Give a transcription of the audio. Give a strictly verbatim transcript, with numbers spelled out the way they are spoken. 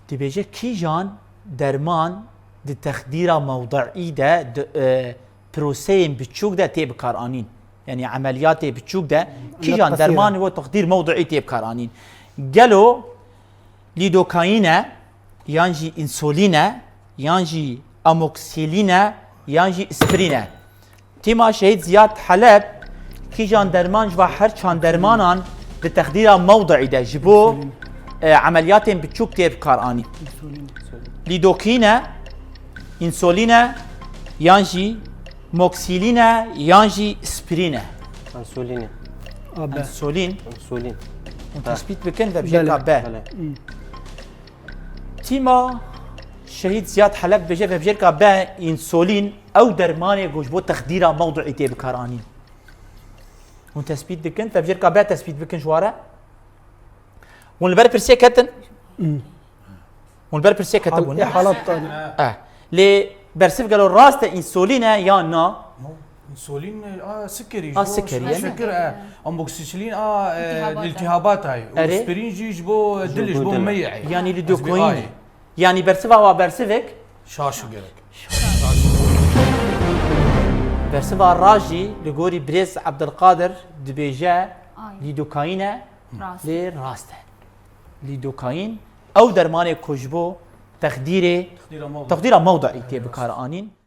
Dibêje kîjan derman di texdîra mewdi'î de, di, e, proseyên biçûk de tê bikaranîn? Yanî emeliyatê biçûk de kîjan dermanê bo texdîr mewdi'î tê bikaranîn? Gelo lîdokayîn e, yan jî însolîn e, yan jî amoksilîn e, yan jî îspirîn e? Tîma Şehîd Ziyad Heleb kîjan derman ji va her çand dermanan di texdîra mewdi'î de ji bo, e, emeliyatên biçûk tê bikaranîn? Lîdokîn e, însolîn e, yan jî moksilîn e, yan jî îspirîn e? Însolîn e. A B. Însolîn. Însolîn. Hûn tespît bikin vebjêrka B. Belê. Tîma Şehîd Ziyad Heleb dibêje vebjêrka B, însolîn ew dermanê ku ji bo texdîra mewdi'î tê bikaranîn. Hûn tespît dikin, vebjêrka B tespît bikin ji ware. Hûn li ber pirsê ketin? Hûn li ber pirsê ketibûn, ne? Halat tanî. Eh. Lê bersiv gelo rast e, însolîn e ya na? Însolîn a sikerî. A sikerî, ne? Şeker e. Amoksisilîn a e, İltihabat. iltihabat ay. Erê. Aspirin jî ji bo dil, ji bo dil. Meyê. Yanî lîdokoyîn e. Yanî bersiva wa bersivek? Şaş gerek. Bersiva ra jî li gorî birêz Abdulkadir dibêje Ay. Lîdokayîn e, Rast. Lê rast e. Lîdokayîn ew dermanê ku ji bo texdîrê, Texdîra mewdi'î. texdîra mewdi'î tê bikaranîn.